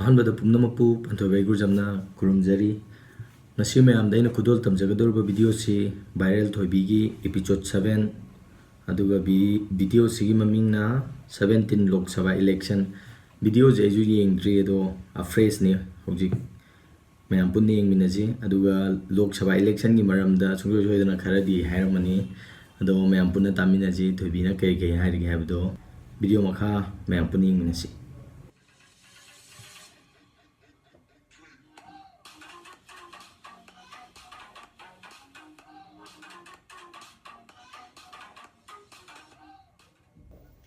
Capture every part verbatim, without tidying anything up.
ꯑꯍꯥꯟꯕꯗ ꯄꯨꯝꯅꯃꯛꯄꯨ ꯄꯥꯟꯊꯣꯏꯕ ꯏꯒꯨꯔꯖꯝꯅ ꯈꯨꯔꯨꯝꯖꯔꯤ꯫ ꯉꯁꯤ ꯃꯌꯥꯝꯗ ꯑꯩꯅ ꯈꯨꯗꯣꯜ ꯇꯝꯖꯒꯗꯧꯔꯤꯕ video ꯁꯤ viral ꯊꯣꯏꯕꯤꯒꯤ episode seven, ꯑꯗꯨꯒ ꯚꯤ-, video ꯁꯤꯒꯤ ꯃꯃꯤꯡꯅ seventeen Lok Sabha election꯫ Video ꯁꯦ ꯑꯩꯁꯨ ꯌꯦꯡꯗ꯭ꯔꯤ, ꯑꯗꯣ ꯑꯐ꯭ꯔꯦꯁꯅꯤ ꯍꯧꯖꯤꯛ꯫ ꯃꯌꯥꯝ ꯄꯨꯟꯅ ꯌꯦꯡꯃꯤꯟꯅꯁꯤ꯫ ꯑꯗꯨꯒ ꯂꯣꯛ ꯁꯚꯥ election ꯒꯤ ꯃꯔꯝꯗ ꯁꯨꯡꯁꯣꯏ ꯁꯣꯏꯗꯅ ꯈꯔꯗꯤ ꯍꯥꯏꯔꯝꯃꯅꯤ꯫ ꯑꯗꯣ ꯃꯌꯥꯝ ꯄꯨꯟꯅ ꯇꯥꯃꯤꯟꯅꯁꯤ, ꯊꯣꯏꯕꯤꯅ ꯀꯔꯤ ꯀꯔꯤ ꯍꯥꯏꯔꯤꯒꯦ ꯍꯥꯏꯕꯗꯣ꯫ Video ꯃꯈꯥ ꯃꯌꯥꯝ ꯄꯨꯟꯅ ꯌꯦꯡꯃꯤꯟꯅꯁꯤ꯫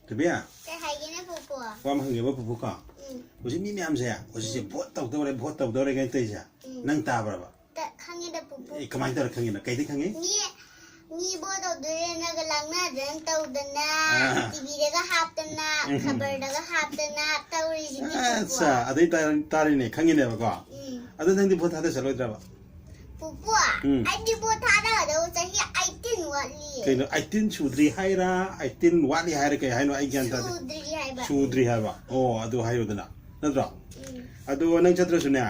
ꯊꯣꯏꯕꯤ, ꯀꯩ ꯍꯥꯏꯒꯦꯅꯦ ꯄꯨꯄꯨ? ꯋꯥ ꯑꯃ ꯍꯪꯒꯦꯕ ꯄꯨꯄꯨ ꯀꯣ꯫ ꯎꯝ꯫ ꯍꯧꯖꯤꯛ ꯃꯤ ꯃꯌꯥꯝꯁꯦ, ꯍꯧꯖꯤꯛꯁꯦ ꯎꯝ꯫ Vote ꯇꯧꯗꯧꯔꯦ, vote ꯇꯧꯗꯧꯔꯦ ꯀꯥꯏꯅ ꯇꯧꯔꯤꯁꯦ, ꯎꯝ꯫ ꯅꯪ ꯇꯥꯕ꯭ꯔꯕ? ꯇ-, ꯈꯪꯉꯦꯗ ꯄꯨꯄꯨ꯫ ꯑꯦ, ꯀꯃꯥꯏꯅ ꯇꯧꯔ ꯈꯪꯉꯤꯅꯣ? ꯀꯩꯗ ꯈꯪꯉꯤ? ꯃꯤ, ꯃꯤ vote ꯇꯧꯗꯣꯔꯦꯅꯒ ꯂꯥꯡꯅꯗꯅ ꯇꯧꯗꯅ, ꯑꯥ꯫ TV ꯗꯒ ꯍꯥꯞꯇꯅ, ꯎꯝ꯫ ꯈꯕꯔꯗꯒ ꯍꯥꯞꯇꯅ ꯇꯧꯔꯤꯁꯤꯗꯤ ꯄꯨꯄꯨ꯫ ꯑꯠꯆꯥ, ꯑꯗꯩ ꯇꯥ-, ꯇꯥꯔꯤꯅꯦ, ꯈꯪꯉꯤꯅꯦꯕꯀꯣ꯫ ꯎꯝ꯫ ꯑꯗꯣ ꯅꯪꯗꯤ vote ꯊꯥꯗ ꯆꯠꯂꯣꯏꯗ꯭ꯔꯕ? ꯄꯨꯄꯨ, ꯎꯝ꯫ ꯑꯩꯗꯤ vote ꯊꯥꯗꯒꯗꯧꯕ ꯆꯍꯤ eighteen ꯋꯥꯠꯂꯤ꯫ ꯀꯩꯅꯣ, eighteen ꯁꯨꯗ꯭ꯔꯤ ꯍꯥꯏꯔ, eighteen ꯋꯥꯠꯂꯤ ꯍꯥꯏꯔ, ꯀꯩ ꯍꯥꯏꯅꯣ? ꯑꯩ ꯒ꯭ꯌꯥꯟ ꯇꯥꯗꯦ꯫ ꯁꯨꯗ꯭ꯔꯤ ꯍꯥꯏꯕ꯫ ꯁꯨꯗ꯭ꯔꯤ ꯍꯥꯏꯕ꯫ ꯑꯣ, ꯑꯗꯨ ꯍꯥꯏꯌꯨꯗꯅ, ꯅꯠꯇ꯭ꯔꯣ? ꯎꯝ꯫ ꯑꯗꯣ ꯅꯪ ꯆꯠꯇ꯭ꯔꯁꯨꯅꯦ,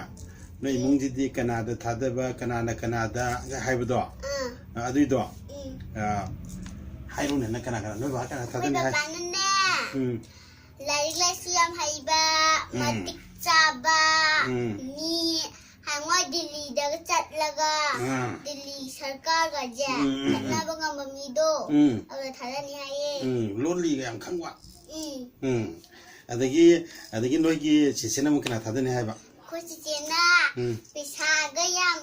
ꯅꯣꯏ ꯎꯝ꯫ ꯏꯃꯨꯡꯁꯤꯗꯤ ꯀꯅꯥꯗ ꯊꯥꯗꯕ, ꯀꯅꯥꯅ ꯀꯅꯥꯗ ꯍꯥꯏꯕꯗꯣ, ꯑꯥ꯫ ꯑ, ꯑꯗꯨꯏꯗꯣ, ꯎꯝ꯫ ꯑ, ꯍꯥꯏꯔꯨꯅꯦ, ꯅꯪ ꯀꯅꯥ ꯀꯅꯥ, ꯅꯣꯏ ꯕꯥ ꯀꯅꯥ ꯑꯩꯈꯣꯏ ꯊꯥꯗꯅꯤ ꯍꯥꯏ? ꯕꯕꯥꯅꯅꯦ, ꯎꯝ꯫ ꯂꯥꯏꯔꯤꯛ ꯂꯥꯏꯁꯨ ꯌꯥꯝ ꯍꯩꯕ, ꯎꯝ꯫ ꯃꯇꯤꯛ ꯆꯥꯕ ꯎꯝ꯫ ꯃꯤ, ꯍꯌꯦꯡꯋꯥꯏ ꯗꯤꯜꯂꯤꯗꯒ ꯆꯠꯂꯒ ꯑꯥ꯫ ꯗꯤꯜꯂꯤ ꯁꯔꯀꯥꯔꯒꯁꯦ ꯎꯝ, ꯎꯝ, ꯎꯝ꯫ ꯈꯠꯅꯕ ꯉꯝꯕ ꯃꯤꯗꯣ ꯎꯝ꯫ ꯑꯗꯨꯗ ꯊꯥꯗꯅꯤ ꯍꯥꯏꯌꯦ꯫ ꯎꯝ, ꯂꯣꯜꯂꯤꯒ ꯌꯥꯝ ꯈꯪꯕ꯫ ꯎꯝ꯫ ꯎꯝ꯫ ꯑꯗꯒꯤ, ꯑꯗꯒꯤ ꯅꯣꯏꯒꯤ ꯆꯦꯆꯦꯅ ꯑꯃꯨꯛ ꯀꯅꯥ ꯊꯥꯗꯅꯤ ꯍꯥꯏꯕ? ꯑꯩꯈꯣꯏ ꯆꯦꯆꯦꯅ ꯎꯝ꯫ ꯄꯩꯁꯥꯒ ꯌꯥꯝ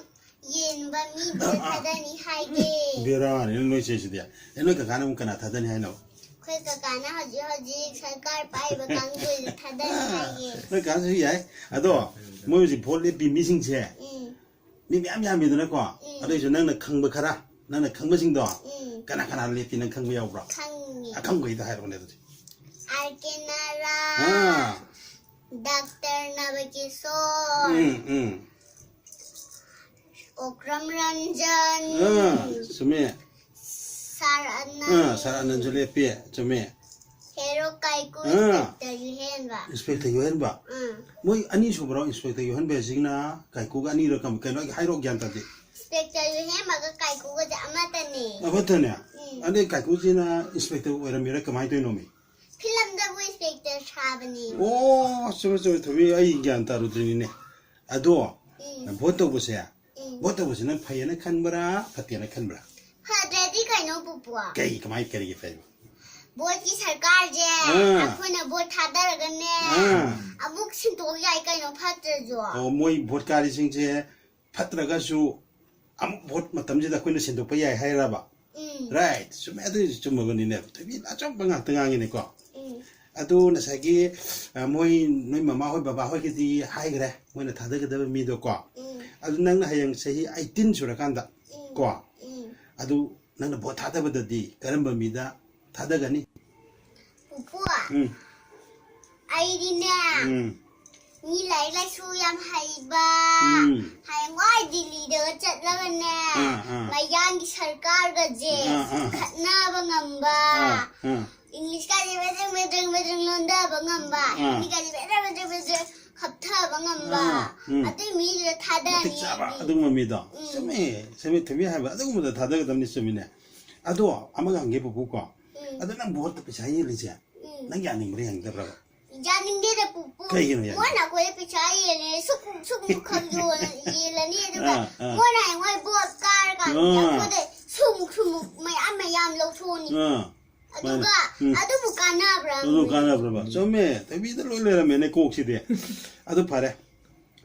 ꯌꯦꯟꯕ ꯃꯤꯗꯨꯗ ꯊꯥꯗꯅꯤ ꯍꯥꯏꯒꯦ꯫ ꯕꯦꯔꯥꯅꯤ ꯅꯣꯏ ꯆꯦꯁꯤꯗꯤ꯫ ꯑꯦ, ꯅꯣꯏ ꯀꯀꯥꯅ ꯑꯃꯨꯛ ꯀꯅꯥ ꯊꯥꯗꯅꯤ ꯍꯥꯏꯅꯣ? ꯑꯩꯈꯣꯏ ꯀꯀꯥꯅ ꯍꯧꯖꯤꯛ ꯍꯧꯖꯤꯛ ꯁꯔꯀꯥꯔ ꯄꯥꯏꯕ ꯀꯥꯡꯕꯨꯗ ꯊꯥꯗꯅꯤ ꯍꯥꯏꯒꯦ꯫ ꯅꯣꯏ ꯀꯀꯥꯁꯨ ꯌꯥꯏ꯫ ꯑꯗꯣ ꯃꯣꯏ ꯍꯧꯖꯤꯛ vote ꯂꯦꯞꯄꯤ ꯃꯤꯁꯤꯡꯁꯦ ꯎꯝ꯫ ꯃꯤ ꯃꯌꯥꯝ ꯌꯥꯝꯃꯤꯗꯅꯀꯣ꯫ ꯎꯝ꯫ ꯑꯗꯨꯏꯁꯨ ꯅꯪꯅ ꯈꯪꯕ ꯈꯔ, ꯅꯪꯅ ꯈꯪꯕꯁꯤꯡꯗꯣ ꯎꯝ꯫ ꯀꯅꯥ ꯀꯅꯥ ꯂꯦꯞꯄꯤ ꯅꯪ ꯈꯪꯕ ꯌꯥꯎꯕ꯭ꯔꯣ? ꯈꯪꯉꯦ꯫ ꯑꯈꯪꯕꯒꯤꯗꯣ ꯍꯥꯏꯔꯛꯑꯣꯅꯦ ꯑꯗꯨꯗꯤ꯫ ꯑꯥꯔ ꯀꯦ ꯅꯥꯔꯥ, ꯑꯥ꯫ ꯗꯥꯛꯇꯔ ꯅꯕꯀꯤꯁꯣꯔ, ꯎꯝ, ꯎꯝ꯫ ꯑꯣꯀ꯭ꯔꯝ ꯔꯟꯖꯟ, ꯑꯥ, ꯆꯨꯝꯃꯦ꯫ ꯁꯥꯔ ꯑꯅꯟ, ꯑꯥ, ꯁꯥꯔ ꯑꯅꯟꯁꯨ ꯂꯦꯞꯄꯤ, ꯆꯨꯝꯃꯦ꯫ ꯍꯦꯔꯣ ꯀꯥꯏꯀꯨ, ꯑꯥ꯫ ꯏꯟꯁꯄꯦꯛꯇꯔ ꯌꯨꯍꯦꯟꯕ꯫ ꯏꯟꯁꯄꯦꯛꯇꯔ ꯌꯨꯍꯦꯟꯕ? ꯑꯥ꯫ ꯃꯣꯏ ꯑꯅꯤ ꯁꯨꯕ꯭ꯔꯣ ꯏꯟꯁꯄꯦꯛꯇꯔ ꯌꯣꯍꯟ ꯕꯦꯖꯤꯡꯅ ꯀꯥꯏꯀꯨꯒ ꯑꯅꯤꯔ ꯀꯝ-, ꯀꯩꯅꯣ, ꯑꯩ ꯍꯥꯏꯔꯛꯑꯣ, ꯒ꯭ꯌꯥꯟ ꯇꯥꯗꯦ꯫ ꯏꯟꯁꯄꯦꯛꯇꯔ ꯌꯨꯍꯦꯝꯕꯒ ꯀꯥꯏꯀꯨꯒꯁꯦ ꯑꯃꯠꯇꯅꯦ꯫ ꯑꯃꯠꯇꯅꯦ? ꯎꯝ꯫ ꯑꯗꯩ ꯀꯥꯏꯀꯨꯁꯤꯅ ꯏꯟꯁꯄꯦꯛꯇꯔ ꯑꯣꯏꯔꯝꯃꯤꯔ ꯀꯃꯥꯏꯅ ꯇꯧꯔꯤꯅꯣꯃꯤ? ꯐꯤꯂꯝꯗꯕꯨ ꯏꯟꯁꯄꯦꯛꯇꯔ ꯁꯥꯕꯅꯦ꯫ ꯑꯣ, ꯆꯨꯝꯃꯦ, ꯆꯨꯝꯃꯦ, ꯊꯣꯏꯕꯤ, ꯑꯩ ꯒ꯭ꯌꯥꯟ ꯇꯥꯔꯨꯗ꯭ꯔꯤꯅꯤꯅꯦ꯫ ꯑꯗꯣ, ꯎꯝ꯫ ꯚꯣꯠ ꯇꯧꯕꯁꯦ, ꯎꯝ꯫ ꯚꯣꯠ ꯇꯧꯕꯁꯤ ꯅꯪ ꯐꯩꯌꯦꯅ ꯈꯟꯕ꯭ꯔꯥ, ꯐꯠꯇꯦꯅ ꯈꯟꯕ꯭ꯔꯥ? ꯐꯗ꯭ꯔꯗꯤ ꯀꯩꯅꯣ, ꯄꯨꯄꯨ? ꯀꯩ, ꯀꯃꯥꯏ, ꯀꯔꯤꯒꯤ ꯐꯩꯕ? ꯚꯣꯠꯀꯤ ꯁꯔꯀꯥꯔꯁꯦ ꯑꯥ꯫ ꯑꯩꯈꯣꯏꯅ ꯚꯣꯠ ꯊꯥꯗꯔꯒꯅꯦ, ꯑꯥ꯫ ꯑꯃꯨꯛ ꯁꯤꯟꯗꯣꯛ ꯌꯥꯏ ꯀꯩꯅꯣ, ꯐꯠꯇ꯭ꯔꯁꯨ꯫ ꯑꯣ, ꯃꯣꯏ ꯚꯣꯠ ꯀꯥꯔꯤꯁꯤꯡꯁꯦ ꯐꯠꯇ꯭ꯔꯒꯁꯨ ꯑꯃꯨꯛ ꯚꯣꯠ ꯃꯇꯝꯁꯤꯗ ꯑꯩꯈꯣꯏꯅ ꯁꯤꯟꯗꯣꯛꯄ ꯌꯥꯏ ꯍꯥꯏꯔꯕ? ꯎꯝ꯫ Right, ꯆꯨꯝꯃꯦ, ꯑꯗꯨꯏꯁꯨ ꯆꯨꯝꯃꯕꯅꯤꯅꯦ꯫ ꯊꯣꯏꯕꯤ ꯑꯆꯨꯝꯕ ꯉꯥꯛꯇ ꯉꯥꯡꯉꯤꯅꯦꯀꯣ꯫ ꯎꯝ꯫ ꯑꯗꯨ ꯉꯁꯥꯏꯒꯤ, ꯑ, ꯃꯣꯏ, ꯅꯣꯏ ꯃꯃꯥ ꯍꯣꯏ ꯕꯕꯥ ꯍꯣꯏꯒꯤꯗꯤ ꯍꯥꯏꯈ꯭ꯔꯦ, ꯃꯣꯏꯅ ꯊꯥꯗꯒꯗꯕ ꯃꯤꯗꯣꯀꯣ꯫ ꯎꯝ꯫ ꯑꯗꯨ ꯅꯪꯅ ꯍꯌꯦꯡ ꯆꯍꯤ eighteen ꯁꯨꯔꯀꯥꯟꯗ ꯎꯝ꯫ ꯀꯣ, ꯎꯝ꯫ ꯑꯗꯨ ꯅꯪꯅ ꯚꯣꯠ ꯊꯥꯗꯕꯗꯗꯤ ꯀꯔꯝꯕ ꯃꯤꯗ ꯊꯥꯗꯒꯅꯤ? ꯄꯨꯄꯨ, ꯎꯝ꯫ ꯑꯩꯗꯤꯅꯦ, ꯎꯝ꯫ ꯃꯤ ꯂꯥꯏꯔꯤꯛ ꯂꯥꯏꯁꯨ ꯌꯥꯝ ꯍꯩꯕ, ꯎꯝ꯫ ꯍꯌꯦꯡꯋꯥꯏ ꯗꯤꯜꯂꯤꯗꯒ ꯆꯠꯂꯒꯅꯦ, ꯑꯥ, ꯑꯥ꯫ ꯃꯌꯥꯡꯒꯤ ꯁꯔꯀꯥꯔꯒꯁꯦ ꯑꯥ, ꯑꯥ꯫ ꯈꯠꯅꯕ ꯉꯝꯕ, ꯑꯥ, ꯑꯥ꯫ ꯏꯪꯂꯤꯁꯀꯥꯁꯦ ꯃꯦꯗ꯭ꯔꯪ ꯃꯦꯗ꯭ꯔꯪ ꯃꯦꯗ꯭ꯔꯪ ꯂꯣꯟꯗꯕ ꯉꯝꯕ, ꯑꯥ꯫ ꯍꯤꯟꯗꯤꯒꯥꯁꯦ ꯃꯦꯗ꯭ꯔꯪ ꯃꯦꯗ꯭ꯔꯪ ꯃꯦꯗ꯭ꯔꯪ ꯈꯞꯊꯕ ꯉꯝꯕ, ꯑꯥ, ꯎꯝ꯫ ꯑꯗꯨꯏ ꯃꯤꯗꯨꯗ ꯊꯥꯗꯅꯤ ꯃꯇꯤꯛ ꯆꯥꯕ ꯑꯩꯗꯤ꯫ ꯑꯗꯨꯒꯨꯝꯕ ꯃꯤꯗꯣ꯫ ꯎꯝ꯫ ꯆꯨꯝꯃꯦ, ꯆꯨꯝꯃꯦ, ꯊꯣꯏꯕꯤ ꯍꯥꯏꯕ ꯑꯗꯨꯒꯨꯝꯕꯗ ꯊꯥꯗꯒꯗꯕꯅꯤ, ꯆꯨꯝꯃꯤꯅꯦ꯫ ꯑꯗꯣ ꯑꯃꯒ ꯍꯪꯒꯦ, ꯄꯨꯄꯨ ꯀꯣ, ꯎꯝ꯫ ꯑꯗꯣ ꯅꯪ ꯚꯣꯠꯇ ꯄꯩꯁꯥ ꯌꯦꯜꯂꯤꯁꯦ, ꯎꯝ꯫ ꯅꯪ ꯌꯥꯅꯤꯡꯕ꯭ꯔꯥ, ꯌꯥꯅꯤꯡꯗꯕ꯭ꯔꯕ? ꯌꯥꯅꯤꯡꯗꯦꯗ, ꯄꯨꯄꯨ꯫ ꯀꯩꯒꯤꯅꯣ ꯌꯥꯅꯤꯡ- ꯃꯣꯏꯅ ꯑꯩꯈꯣꯏꯗ ꯄꯩꯁꯥ ꯌꯦꯜꯂꯦ, ꯁꯨꯛ, ꯁꯨꯛ ꯈꯛ ꯌꯣꯜ-, ꯌꯦꯜꯂꯅꯤ, ꯑꯗꯨꯒ ꯑꯥ, ꯑꯥ꯫ ꯃꯣꯏꯅ ꯍꯌꯦꯡꯋꯥꯏ ꯚꯣꯠ ꯀꯥꯔꯀꯥꯟꯗ ꯑꯥ꯫ ꯑꯩꯈꯣꯏꯗ ꯁꯨꯃꯨꯛ, ꯁꯨꯃꯨꯛ ꯃꯌꯥꯝ, ꯃꯌꯥꯝ ꯂꯧꯊꯣꯛꯑꯅꯤ꯫ ꯑꯥ, ꯑꯗꯨꯒ ꯎꯝ꯫ ꯑꯗꯨꯕꯨ ꯀꯥꯟꯅꯕ꯭ꯔꯥ? ꯑꯗꯨ ꯀꯥꯟꯅꯕ꯭ꯔꯕ? ꯆꯨꯝꯃꯦ, ꯊꯣꯏꯕꯤꯗ ꯂꯣꯏ ꯂꯩꯔꯝꯃꯦꯅꯦ ꯀꯣꯛꯁꯤꯗꯤ꯫ ꯑꯗꯨ ꯐꯔꯦ,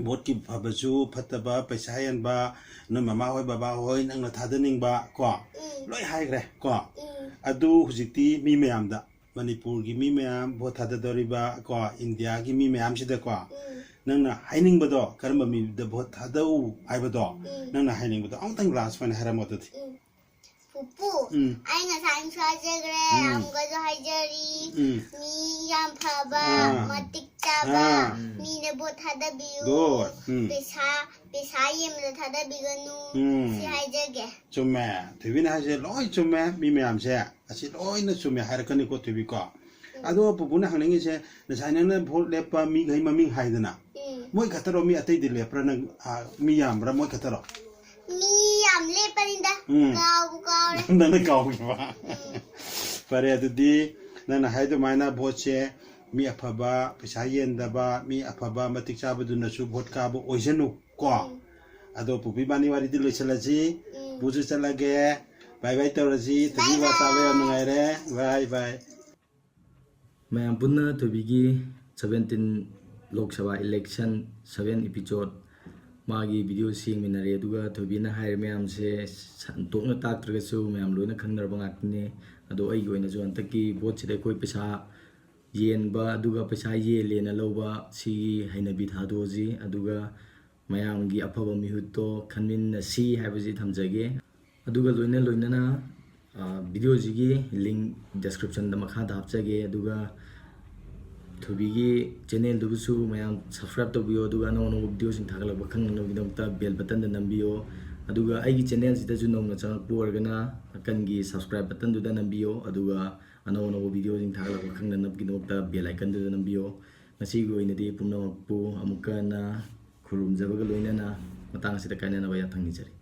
ꯚꯣꯠꯀꯤ ꯐꯕꯁꯨ ꯐꯠꯇꯕ, ꯄꯩꯁꯥ ꯌꯦꯟꯕ, ꯅꯣꯏ ꯃꯃꯥ ꯍꯣꯏ, ꯕꯕꯥ ꯍꯣꯏ, ꯅꯪꯅ ꯊꯥꯗꯅꯤꯡꯕ ꯀꯣ, ꯎꯝ꯫ ꯂꯣꯏ ꯍꯥꯏꯈ꯭ꯔꯦ ꯀꯣ꯫ ꯎꯝ꯫ ꯑꯗꯨ ꯍꯧꯖꯤꯛꯇꯤ ꯃꯤ ꯃꯌꯥꯝꯗ, ꯃꯅꯤꯄꯨꯔꯒꯤ ꯃꯤ ꯃꯌꯥꯝ, ꯚꯣꯠ ꯊꯥꯗꯗꯧꯔꯤꯕ ꯀꯣ, ꯏꯟꯗꯤꯌꯥꯒꯤ ꯃꯤ ꯃꯌꯥꯝꯁꯤꯗꯀꯣ, ꯎꯝ꯫ ꯅꯪꯅ ꯍꯥꯏꯅꯤꯡꯕꯗꯣ, ꯀꯔꯝꯕ ꯃꯤꯗ ꯚꯣꯠ ꯊꯥꯗꯧ ꯍꯥꯏꯕꯗꯣ, ꯎꯝ꯫ ꯅꯪꯅ ꯍꯥꯏꯅꯤꯡꯕꯗꯣ ꯑꯃꯨꯛꯇꯪ last ꯑꯣꯏꯅ ꯍꯥꯏꯔꯝꯃꯣ ꯑꯗꯨꯗꯤ꯫ ꯎꯝ꯫ ꯄꯨꯄꯨ, ꯎꯝ꯫ ꯑꯩ ꯉꯁꯥꯏꯁꯨ ꯍꯥꯏꯖꯈ꯭ꯔꯦ, ꯎꯝ꯫ ꯑꯃꯨꯛꯀꯁꯨ ꯍꯥꯏꯖꯔꯤ, ꯎꯝ꯫ ꯃꯤ ꯌꯥꯝ ꯐꯕ, ꯑꯥ꯫ ꯃꯇꯤꯛ ꯆꯥꯕ, ꯑꯥ꯫ ꯃꯤꯅ ꯚꯣꯠ ꯊꯥꯗꯕꯤꯌꯨ, Good. ꯎꯝ꯫ ꯄꯩꯁꯥ, ꯄꯩꯁꯥ ꯌꯦꯟꯕꯗ ꯊꯥꯗꯕꯤꯒꯅꯨ, ꯎꯝ꯫ ꯁꯤ ꯍꯥꯏꯖꯒꯦ꯫ ꯆꯨꯝꯃꯦ, ꯊꯣꯏꯕꯤꯅ ꯍꯥꯏꯁꯦ ꯂꯣꯏ ꯆꯨꯝꯃꯦ, ꯃꯤ ꯃꯌꯥꯝꯁꯦ ꯑꯁꯤ ꯂꯣꯏꯅ ꯆꯨꯝꯃꯦ ꯍꯥꯏꯔꯛꯀꯅꯤꯀꯣ, ꯊꯣꯏꯕꯤꯀꯣ꯫ ꯑꯗꯣ ꯄꯨꯄꯨꯅ ꯍꯪꯅꯤꯡꯉꯤꯁꯦ, ꯉꯁꯥꯏ ꯅꯪꯅ ꯚꯣꯠ ꯂꯦꯞꯄ ꯃꯤꯈꯩ ꯃꯃꯤꯡ ꯍꯥꯏꯗꯅ, ꯎꯝ꯫ ꯃꯣꯏ ꯈꯛꯇꯔꯣ, ꯃꯤ ꯑꯇꯩꯗꯤ ꯂꯦꯞꯄ꯭ꯔꯥ? ꯅꯪ, ꯑ, ꯃꯤ ꯌꯥꯝꯕ꯭ꯔꯥ? ꯃꯣꯏ ꯈꯛꯇꯔꯣ? ꯃꯤ ꯌꯥꯝ ꯂꯦꯞꯄꯅꯤꯗ꯫ ꯎꯝ꯫ ꯀꯥꯎꯕꯨ ꯀꯥꯎꯔꯦ꯫ ꯅꯪꯅ ꯀꯥꯎꯈꯤꯕ? ꯎꯝ꯫ ꯐꯔꯦ, ꯑꯗꯨꯗꯤ ꯅꯪꯅ ꯍꯥꯏ ꯑꯗꯨꯃꯥꯏꯅ ꯚꯣꯠꯁꯦ ꯃꯤ ꯑꯐꯕ, ꯄꯩꯁꯥ ꯌꯦꯟꯗꯕ, ꯃꯤ ꯑꯐꯕ ꯃꯇꯤꯛ ꯆꯥꯕꯗꯨꯅꯁꯨ ꯚꯣꯠ ꯀꯥꯕ ꯑꯣꯏꯁꯅꯨ ꯀꯣ꯫ ꯎꯝ꯫ ꯑꯗꯣ ꯄꯨꯄꯨ ꯏꯕꯥꯅꯤ ꯋꯥꯔꯤꯗꯤ ꯂꯣꯏꯁꯤꯜꯂꯁꯤ꯫ ꯎꯝ꯫ ꯄꯨꯁꯨ ꯆꯠꯂꯒꯦ꯫ ꯕꯥꯏ ꯕꯥꯏ ꯇꯧꯔꯁꯤ꯫ ꯊꯣꯏꯕꯤ, ꯋꯥ ꯇꯥꯕ ꯌꯥꯝ ꯅꯨꯡꯉꯥꯏꯔꯦ꯫ ꯕꯥꯏ ꯕꯥꯏ꯫ ꯃꯌꯥꯝ ꯄꯨꯟꯅ ꯊꯣꯏꯕꯤꯒꯤ seventeen Lok Sabha election seven episode ꯃꯥꯒꯤ video ꯁꯤ ꯌꯦꯡꯃꯤꯟꯅꯔꯦ꯫ ꯑꯗꯨꯒ ꯊꯣꯏꯕꯤꯅ ꯍꯥꯏꯔꯤ ꯃꯌꯥꯝꯁꯦ ꯁꯟꯇꯣꯛꯅ ꯇꯥꯛꯇ꯭ꯔꯒꯁꯨ ꯃꯌꯥꯝ ꯂꯣꯏꯅ ꯈꯪꯅꯔꯕ ꯉꯥꯛꯇꯅꯤ꯫ ꯑꯗꯣ ꯑꯩꯒꯤ ꯑꯣꯏꯅꯁꯨ ꯍꯟꯗꯛꯀꯤ ꯚꯣꯠꯁꯤꯗ ꯑꯩꯈꯣꯏ ꯄꯩꯁꯥ ꯌꯦꯟꯕ ꯑꯗꯨꯒ ꯄꯩꯁꯥ ꯌꯦꯜꯂꯦꯅ ꯂꯧꯕ ꯁꯤꯒꯤ ꯍꯩꯅꯕꯤ ꯊꯥꯗꯣꯛꯑꯁꯤ꯫ ꯑꯗꯨꯒ ꯃꯌꯥꯝꯒꯤ ꯑꯐꯕ ꯃꯤꯍꯨꯠꯇꯣ ꯈꯟꯃꯤꯟꯅꯁꯤ ꯍꯥꯏꯕꯁꯤ ꯊꯝꯖꯒꯦ꯫ ꯑꯗꯨꯒ ꯂꯣꯏꯅ ꯂꯣꯏꯅꯅ, ꯑ, video ꯁꯤꯒꯤ link description ꯗ ꯃꯈꯥꯗ ꯍꯥꯞꯆꯒꯦ꯫ ꯑꯗꯨꯒ ꯊꯣꯏꯕꯤꯒꯤ channel ꯗꯨꯕꯨꯁꯨ ꯃꯌꯥꯝ subscribe ꯇꯧꯕꯤꯌꯣ꯫ ꯑꯗꯨꯒ ꯑꯅꯧ ꯑꯅꯧꯕ video ꯁꯤꯡ ꯊꯥꯒꯠꯂꯛꯄ ꯈꯪꯅꯅꯕꯒꯤꯗꯃꯛꯇ bell button ꯗ ꯅꯝꯕꯤꯌꯣ꯫ ꯑꯗꯨꯒ ꯑꯩꯒꯤ channel ꯁꯤꯗꯁꯨ ꯅꯧꯅ ꯆꯪꯉꯛꯄ ꯑꯣꯏꯔꯒꯅ ꯅꯥꯀꯟꯒꯤ subscribe button ꯗꯨꯗ ꯅꯝꯕꯤꯌꯣ꯫ ꯑꯗꯨꯒ ꯑꯅꯧ ꯑꯅꯧꯕ video ꯁꯤꯡ ꯊꯥꯒꯠꯂꯛꯄ ꯈꯪꯅꯅꯕꯒꯤꯗꯃꯛꯇ bell icon ꯗꯨꯗ ꯅꯝꯕꯤꯌꯣ꯫ ꯉꯁꯤꯒꯤ ꯑꯣꯏꯅꯗꯤ ꯄꯨꯝꯅꯃꯛꯄꯨ ꯑꯃꯨꯛꯀ ꯍꯟꯅ ꯈꯨꯔꯨꯝꯖꯕꯒ ꯂꯣꯏꯅꯅ ꯃꯇꯥꯡ ꯑꯁꯤꯗ ꯀꯥꯏꯅꯅꯕ ꯌꯥꯊꯪ ꯅꯤꯖꯔꯤ꯫